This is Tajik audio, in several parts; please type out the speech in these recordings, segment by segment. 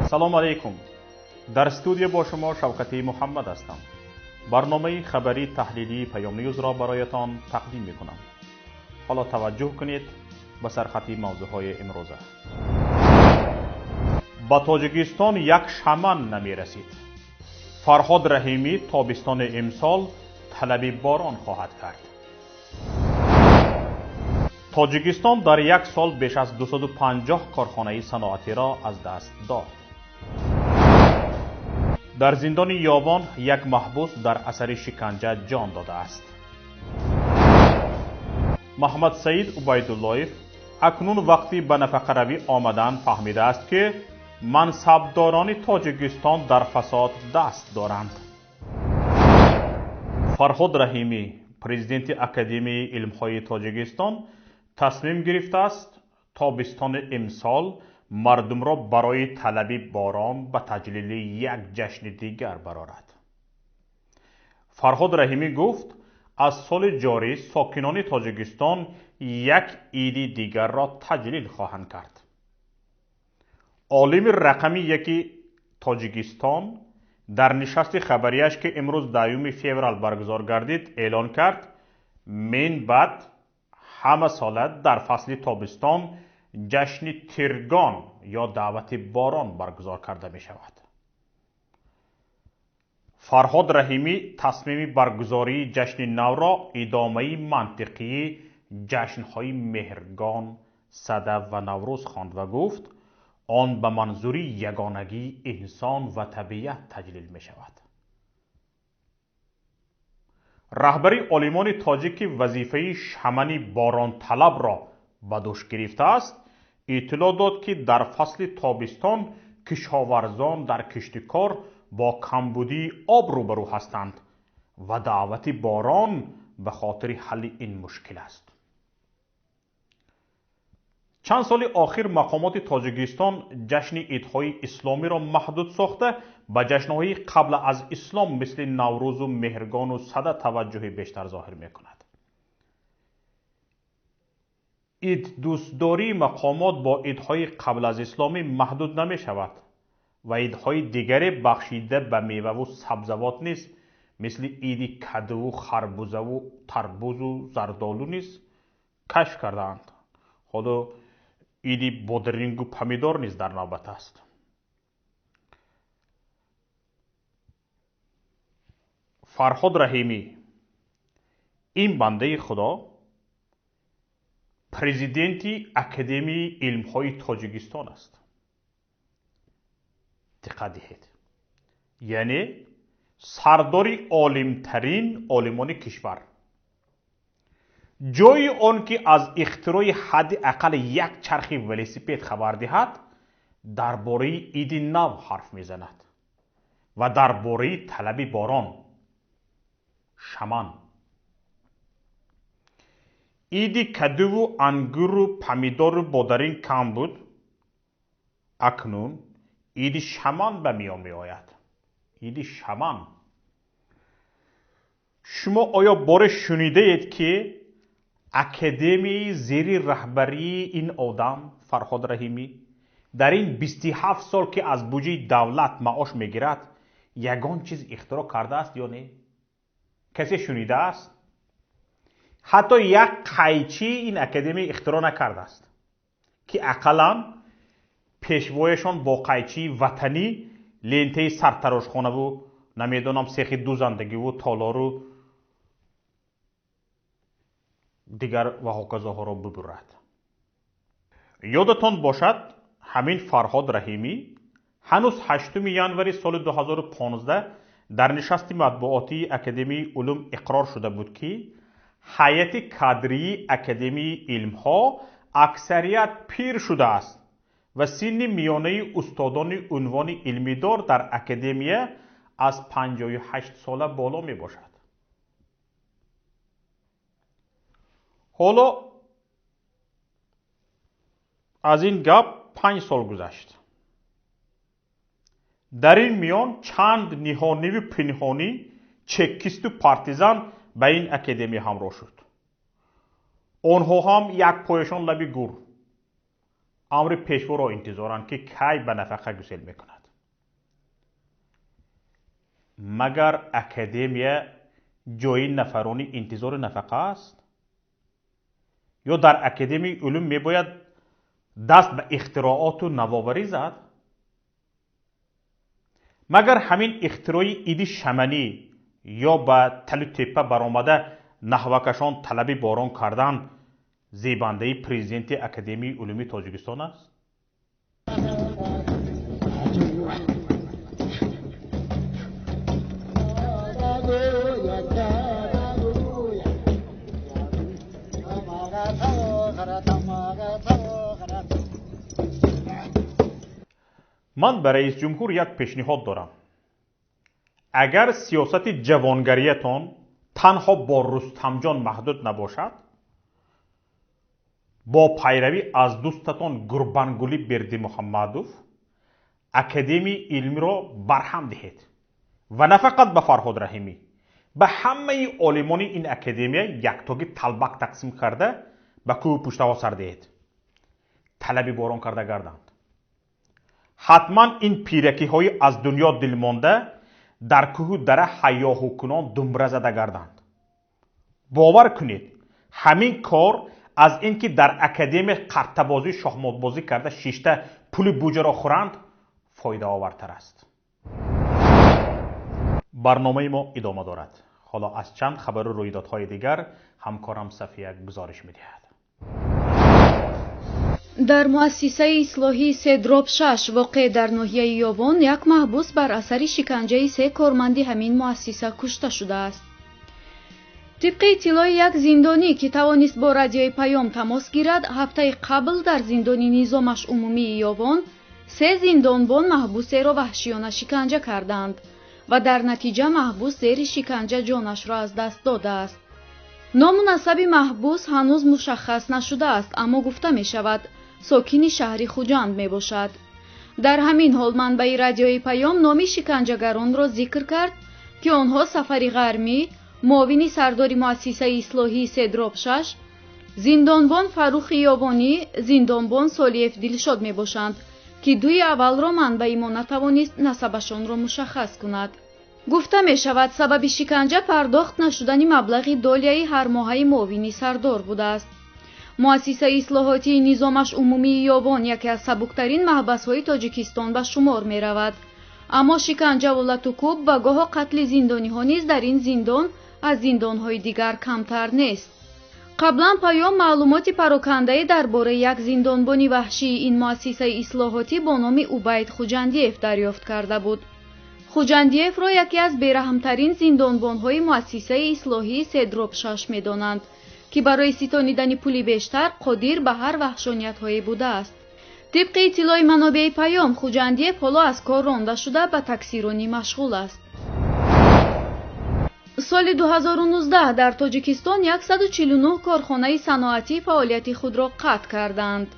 Салом алейкум. Дар студия бо шумо Шавкати Муҳаммад ҳастам. Барномаи хабарии таҳлилии Паём Ньюзро бароятон тақдим мекунам. Ҳоло таваҷҷӯҳ кунед ба сархати мавзӯъҳои имрӯза. Ба Тоҷикистон як шаман намерасид. Фарҳод Раҳимӣ тобистони имсол талаби борон хоҳад кард. Тоҷикистон дар як сол беш аз 250 корхонаи саноатиро аз даст дод. Дар зиндони Ёвон як маҳбус дар асари шиканҷа ҷон додааст. Маҳмад Саид Убайдуллоев акнун вақти ба нафақаравӣ омадан фаҳмидааст, ки мансабдорони Тоҷикистон дар фасод даст доранд. Фарҳод Раҳимӣ, президенти Академияи илмҳои Тоҷикистон, тасмим гирифтааст тобистони имсол мардумро барои талаби борон ба таҷлили як ҷашни дигар барорад. Фарҳод Раҳимӣ гуфт, аз соли ҷорӣ сокинони Тоҷикистон як иди дигарро таҷлил хоҳанд кард. Олими рақами яки Тоҷикистон дар нишасти хабарияш, ки имрӯз 10 феврал баргузор гардид, эълон кард, мин баъд ҳама сола дар фасли тобистон ҷашни Тиргон ё даъвати борон баргузор карда мешавад. Фарҳод Раҳимӣ тасмими баргузории ҷашни навро идомаи мантиқии ҷашнҳои Меҳргон, Сада ва Наврӯз хонд ва гуфт, он ба манзури ягонагии инсон ва табиат таҷлил мешавад. Раҳбари олимони тоҷик, ки вазифаи шамани боронталабро ба дӯш гирифтааст, иттилоъ дод, ки дар фасли тобистон кишоварзон дар киштикор бо камбудии об рӯбарӯ ҳастанд ва даъвати борон ба хотири ҳалли ин мушкил аст. Чанд соли охир мақомоти Тоҷикистон ҷашни идҳои исломиро маҳдуд сохта, ба ҷашнҳои қабл аз ислом мисли Наврӯзу Меҳргону Сада таваҷҷӯҳи бештар зоҳир мекунад. Иддӯстдории мақомот бо идҳои қабл аз исломӣ маҳдуд намешавад ва идҳои дигаре бахшида ба меваву сабзавот низ, мисли иди кадуву харбузаву тарбузу зардолу низ кашф кардаанд. Ҳоло иди бодрингу помидор низ дар навбат аст. Фарҳод Раҳимӣ, ин бандаи Худо, президенти Академияи илмҳои Тоҷикистон аст. Диққат диҳед, яъне сардори олимтарин олимони кишвар. Ҷои он ки аз ихтирои ҳадди ақал як чархи велосипед хабар диҳад, дар бораи иди нав ҳарф мезанад ва дар бораи талаби борон. Шаман. Иди кадуву ангуру помидору бодарин кам буд, акнун иди шаман ба миён меояд. Иди шаман. Шумо оё боре шунидаед, ки академияи зери раҳбарии ин одам Фарҳод Раҳимӣ дар ин 27 сол, ки аз буҷаи давлат маош мегирад, ягон чиз ихтироъ кардааст ё не? Касе шунидааст? Ҳатто як қайчи ин академия ихтироъ накардааст, ки ақаллан пешвояшон бо қайчии ватанӣ лентаи сартарошхонаву намедонам сехи дузандагиву толору дигар ва ҳоказоҳоро бибурад. Ёдатон бошад, ҳамин Фарҳод Раҳимӣ ҳанӯз 8 январи соли 2015 дар нишасти матбуотии Академияи улум иқрор шуда буд, ки ҳайати кадрии Академияи илмҳо аксарият пир шудааст ва синни миёнаи устодони унвони илмидор дар академия аз 58 сола боло мебошад. Ҳоло аз ин гап 5 сол гузашт. Дар ин миён чанд ниҳониву пинҳонӣ чекисту партизан ба ин академия ҳамроҳ шуд. Онҳо ҳам як пояшон лаби гур амри пешворо интизоранд, ки кай ба нафақа гусел мекунад. Магар академия ҷои нафарони интизори нафақа аст? Ё дар Академияи улум мебояд даст ба ихтирооту навоварӣ зад? Магар ҳамин ихтирои иди шаманӣ ё ба талу теппа баромада наҳвакашон талаби борон кардан зебандаи президенти Академияи улуми Тоҷикистон аст? Ман ба раисҷумҳур як пешниҳод дорам. Агар сиёсати ҷавонгариятон танҳо бо Рустамҷон маҳдуд набошад, бо пайравӣ аз дӯстатон Гурбангулӣ Бердимуҳаммадов Академияи илмиро барҳам диҳед ва на фақат ба Фарҳод Раҳимӣ, ба ҳамаи олимони ин академия яктоги талбак тақсим карда ба кӯҳу пуштаҳо сар диҳед, талаби борон карда гарданд. Ҳатман ин пиракиҳои аз дунё дилмонда дар кӯҳу дара ҳайёҳукунон думбра зада гарданд. Бовар кунед, ҳамин кор аз ин ки дар академия қартабозӣ, шоҳмотбозӣ карда шишта пули буҷаро хӯранд, фоидаовартар аст. Барномаи мо идома дорад. Ҳоло аз чанд хабару рӯйдодҳои дигар ҳамкорам Сафия гузориш медиҳад. Дар муассисаи ислоҳии Седроб 6 воқеъ дар ноҳияи Ёвон як маҳбус бар асари шиканҷаи се корманди ҳамин муассиса кушта шудааст. Тибқи иттилои як зиндонӣ, ки тавонист бо радиои Паём тамос гирад, ҳафтаи қабл дар зиндони низомаш умумии Ёвон се зиндонбон маҳбусеро ваҳшиёна шиканҷа карданд ва дар натиҷа маҳбус зери шиканҷа ҷонашро аз даст додааст. Ному насаби маҳбус ҳанӯз мушаххас нашудааст, аммо гуфта мешавад, сокини шаҳри Хуҷанд мебошад. Дар ҳамин ҳол манбаи радиои Паём номи шиканҷагаронро зикр кард, ки онҳо Сафари Ғармӣ, муовини сардори муассисаи ислоҳии Седроб 6, зиндонбон Фаррухи Ёвонӣ, зиндонбон Солиев Дилшод мебошанд, ки дуи аввалро манбаи мо натавонист насабашонро мушаххас кунад. Гуфта мешавад, сабаби шиканҷа пардохт нашудани маблағи долияи ҳармоҳаи муовини сардор будааст. Муассисаи ислоҳотии низомаш умумии Ёвон яке аз сабуктарин маҳбасҳои Тоҷикистон ба шумор меравад. Аммо шиканҷаву латукӯб ва гоҳо қатли зиндониҳо низ дар ин зиндон аз зиндонҳои дигар камтар нест. Қаблан Паём маълумоти парокандае дар бораи як зиндонбони ваҳшии ин муассисаи ислоҳотӣ бо номи Убайд Хуҷандиев дарёфт карда буд. Хуҷандиевро яке аз бераҳмтарин зиндонбонҳои муассисаи ислоҳии Седроб 6 медонанд, ки барои ситонидани пули бештар қодир ба ҳар ваҳшониятҳое будааст. Тибқи иттилои манобеи Паём, Хуҷандиев ҳоло аз кор ронда шуда ба таксиронӣ машғул аст. Соли 2019 дар Тоҷикистон 149 корхонаи саноатӣ фаъолияти худро қатъ карданд.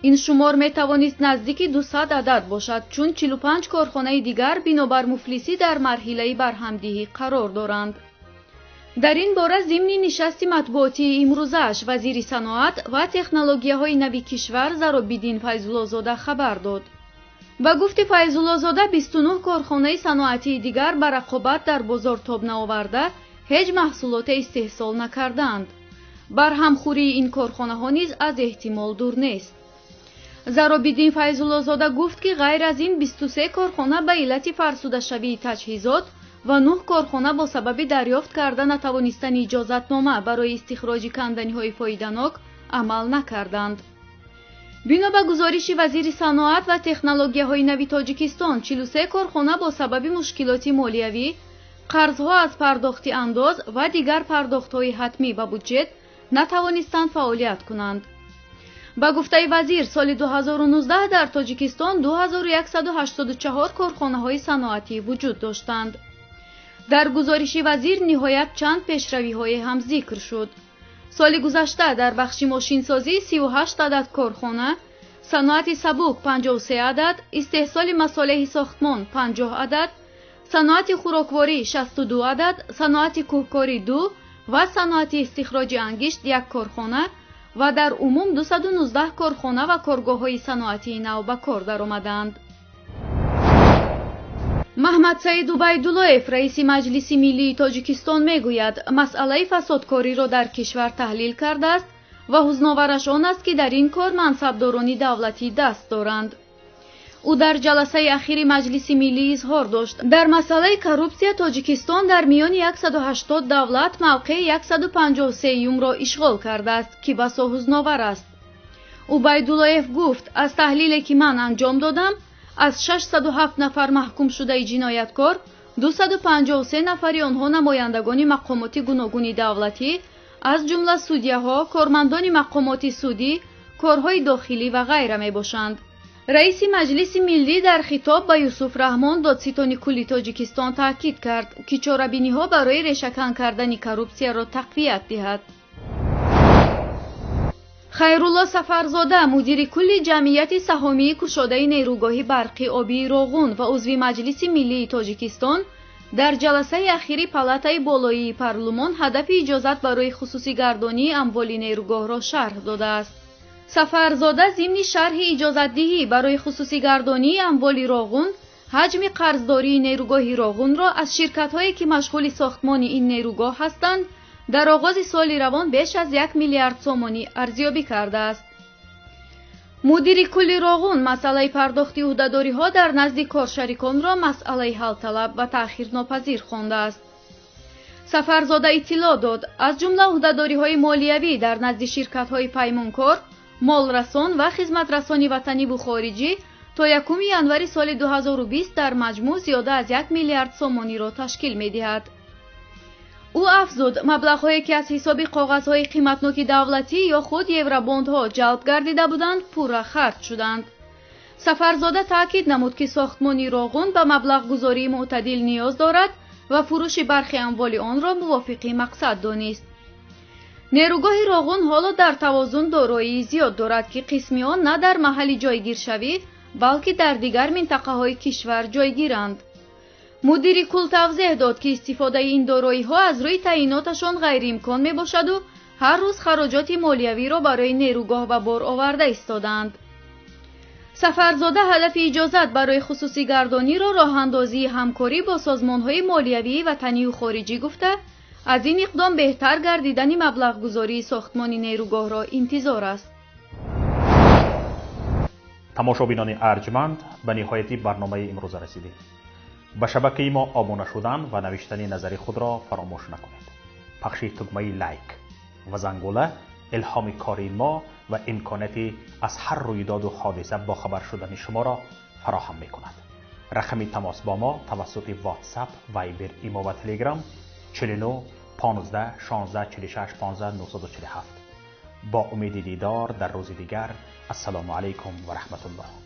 Ин шумор метавонист наздики 200 адад бошад, чун 45 корхонаи дигар бинобар муфлисӣ дар марҳилаи барҳамдиҳӣ қарор доранд. Дар ин бора зимни нишасти матбуотии имрӯзааш вазири саноат ва технологияҳои нави кишвар Заробиддин Файзуллозода хабар дод. Ба гуфти Файзуллозода, 29 корхонаи саноатии дигар ба рақобат дар бозор тоб наоварда, ҳеҷ маҳсулоте истеҳсол накарданд. Барҳамхӯрии ин корхонаҳо низ аз эҳтимол дур нест. Заробиддин Файзуллозода гуфт, ки ғайр аз ин 23 корхона ба иллати фарсудашавии таҷҳизот ва 9 корхона бо сабаби дарёфт карда натавонистани иҷозатнома барои истихроҷи канданиҳои фоиданок амал накарданд. Бино ба гузориши вазири саноат ва технологияҳои нави Тоҷикистон, 43 корхона бо сабаби мушкилоти молиявӣ, қарзҳо аз пардохти андоз ва дигар пардохтҳои ҳатмӣ ба буҷет натавонистанд фаъолият кунанд. Ба гуфтаи вазир, соли 2019 дар Тоҷикистон 2184 корхонаҳои саноатӣ вуҷуд доштанд. Дар гузориши вазир ниҳоят чанд пешравиҳое ҳам зикр шуд. Соли гузашта дар бахши мошинсозӣ 38 адад корхона, саноати сабук 53 адад, истеҳсоли масолеҳи сохтмон 50 адад, саноати хӯрокворӣ 62 адад, саноати кӯҳкорӣ 2 ва саноати истихроҷи ангишт 1 корхона ва дар умум 219 корхона ва коргоҳҳои саноатии нав ба кор даромаданд. Маҳмадсаид Убайдуллоев, раиси Маҷлиси Миллии Тоҷикистон, мегӯяд, масъалаи фасодкориро дар кишвар таҳлил кардааст ва ҳузновараш он аст, ки дар ин кор мансабдорони давлатӣ даст доранд. Ӯ дар ҷаласаи ахири Маҷлиси Миллӣ изҳор дошт: дар масъалаи коррупсия Тоҷикистон дар миёни 180 давлат мавқеи 153-юмро ишғол кардааст, ки басо ҳузновар аст. Убайдуллоев гуфт: аз таҳлиле ки ман анҷом додам, аз 607 нафар маҳкумшудаи ҷинояткор 253 нафари онҳо намояндагони мақомоти гуногуни давлатӣ, аз ҷумла судяҳо, кормандони мақомоти судӣ, корҳои дохилӣ ва ғайра мебошанд. Раиси Маҷлиси Миллӣ дар хитоб ба Юсуф Раҳмон, додситони кулли Тоҷикистон, таъкид кард, ки чорабиниҳо барои решакан кардани коррупсияро тақвият диҳад. Хайрулло Сафарзода, мудири кулли ҷамъияти саҳомии кушодаи нерӯгоҳи барқи обии Роғун ва узви Маҷлиси Миллии Тоҷикистон, дар ҷаласаи ахири палатаи болоии парлумон ҳадафи иҷозат барои хусусигардонии амволи нерӯгоҳро шарҳ додааст. Сафарзода зимни шарҳи иҷозатдиҳӣ барои хусусигардонии амволи Роғун ҳаҷми қарздории нерӯгоҳи Роғунро аз ширкатҳое, ки машғули сохтмони ин нерӯгоҳ ҳастанд, дар оғози соли равон беш аз 1 миллиард сомонӣ арзёбӣ кардааст. Мудири кулли Роғун масъалаи пардохти ӯҳдадориҳо дар назди коршариконро масъалаи ҳалталаб ва таъхирнопазир хондааст. Сафарзода иттилоъ дод, аз ҷумла ӯҳдадориҳои молиявӣ дар назди ширкатҳои паймонкор, молрасон ва хизматрасони ватаниву хориҷӣ то 1 январи соли 2020 дар маҷмӯъ зиёда аз 1 миллиард сомониро ташкил медиҳад. Ӯ афзуд, маблағҳое ки аз ҳисоби коғазҳои қиматноки давлатӣ ё худ евробондҳо ҷалб гардида буданд, пурра харҷ шуданд. Сафарзода таъкид намуд, ки сохтмони Роғун ба маблағгузории мӯътадил ниёз дорад ва фурӯши бархи амволи онро мувофиқи мақсад донист. Нерӯгоҳи Роғун ҳоло дар тавозун дороии зиёд дорад, ки қисми он на дар маҳалли ҷойгиршавӣ, балки дар дигар минтақаҳои кишвар ҷойгиранд. Мудири кул тавзеҳ дод, ки истифодаи ин дороиҳо аз рӯи таъиноташон ғайриимкон мебошаду ҳар рӯз хароҷоти молиявиро барои нерӯгоҳ ба бор оварда истодаанд. Сафарзода ҳадафи иҷозат барои хусусигардониро роҳандозии ҳамкорӣ бо созмонҳои молиявии ватанию хориҷӣ гуфта, аз ин иқдом беҳтар гардидани маблағгузории сохтмони нерӯгоҳро интизор аст. Тамошобинони арҷманд, ба ниҳояти барномаи имрӯза расидем. Ба шабакаи мо обуна шудан ва навиштани назари худро фаромӯш накунед. Пахши тугмаи лайк ва зангула илҳоми кори мо ва имконияти аз ҳар рӯйдоду ҳодиса бохабар шудани шуморо фароҳам мекунад. Рақами тамос бо мо тавассути WhatsApp, Viber, Имо ва Telegram 49 15 16 46 15 947. Бо умеди дидор дар рӯзи дигар. Ассалому алайкум ва раҳматуллоҳ.